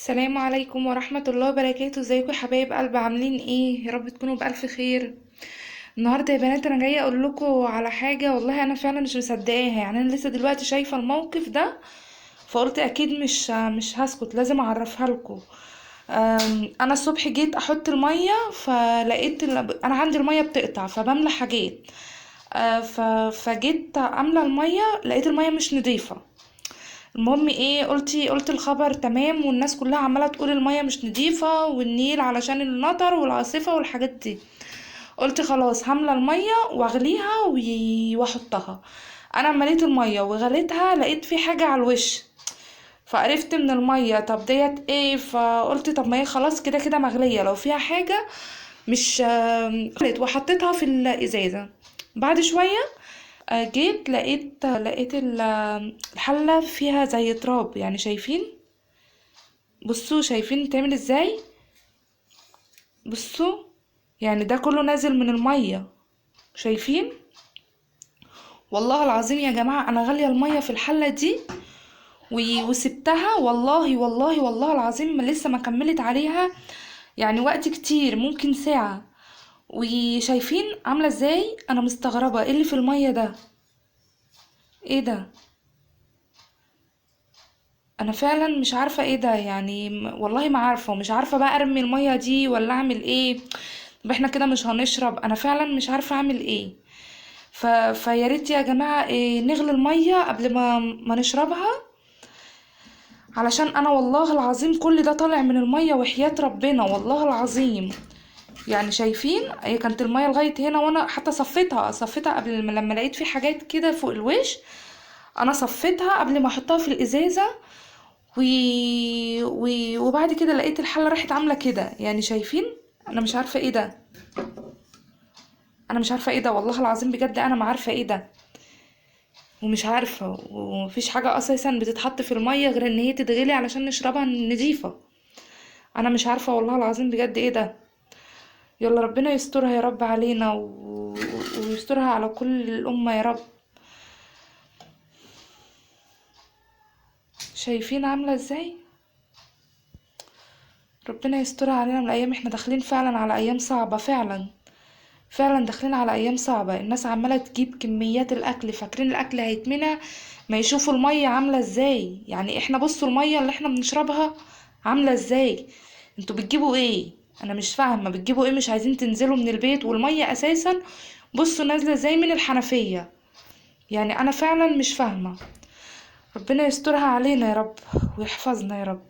السلام عليكم ورحمة الله وبركاته. ازيكم يا حبايب قلب؟ عاملين ايه؟ يا رب تكونوا بألف خير. النهارده يا بنات انا جاية اقول لكم على حاجة، والله انا فعلا مش مصدقاها. انا لسه دلوقتي شايفه الموقف ده فقلت اكيد مش هسكت، لازم اعرفها لكم. انا الصبح جيت احط المية فلقيت انا عندي المية بتقطع فبملى حاجات، فجيت املى المية لقيت المية مش نظيفة. المهم ايه، قلت الخبر تمام، والناس كلها عماله تقول المية مش نظيفة والنيل علشان المطر والعاصفه والحاجات دي. قلت خلاص هملى المية واغليها واحطها. انا مليت المية وغليتها لقيت في حاجة على الوش، فقرفت من المية. طب ديت ايه؟ فقلت طب ما هي خلاص كده كده مغليه، لو فيها حاجة مش غلت، وحطيتها في الازازه. بعد شوية جيت لقيت الحلة فيها زي تراب، شايفين؟ بصوا شايفين بتعمل ازاي؟ بصوا ده كله نازل من المية، شايفين؟ والله العظيم يا جماعة انا غالية المية في الحلة دي وسبتها، والله والله والله العظيم ما لسه ما كملت عليها وقت كتير، ممكن ساعة، وشايفين عاملة ازاي؟ انا مستغربة ايه اللي في المية ده، ايه ده؟ انا فعلا مش عارفة ايه ده، والله ما عارفة، ومش عارفة بقى ارمي المية دي ولا اعمل ايه. طب احنا كده مش هنشرب، انا فعلا مش عارفة اعمل ايه. فيا ريت يا جماعة نغلي المية قبل ما نشربها، علشان انا والله العظيم كل ده طالع من المية وحياة ربنا والله العظيم. شايفين هي كانت المية لغاية هنا، وانا حتى صفيتها قبل لما لقيت في حاجات كده فوق الوش، انا صفيتها قبل ما احطها في الازازة، وبعد كده لقيت الحلة راحت عاملة كده. شايفين؟ انا مش عارفة ايه ده، انا مش عارفة ايه ده والله العظيم بجد، انا ما عارفة ايه ده ومش عارفة، ومفيش حاجة اساسا بتتحط في المية غير ان هي تتغلي علشان نشربها نظيفة. انا مش عارفة والله العظيم بجد ايه ده. يلا ربنا يسترها يا رب علينا ويسترها على كل الأمة يا رب. شايفين عاملة ازاي؟ ربنا يسترها علينا من الأيام، احنا داخلين فعلا على أيام صعبة، فعلا فعلا داخلين على أيام صعبة. الناس عمالة تجيب كميات الأكل، فاكرين الأكل هيتمنع، ما يشوفوا المية عاملة ازاي. احنا بصوا المية اللي احنا بنشربها عاملة ازاي، انتوا بتجيبوا ايه؟ انا مش فاهمة بتجيبوا ايه، مش عايزين تنزلوا من البيت، والمية اساسا بصوا نازلة ازاي من الحنفية. انا فعلا مش فاهمة. ربنا يسترها علينا يا رب ويحفظنا يا رب.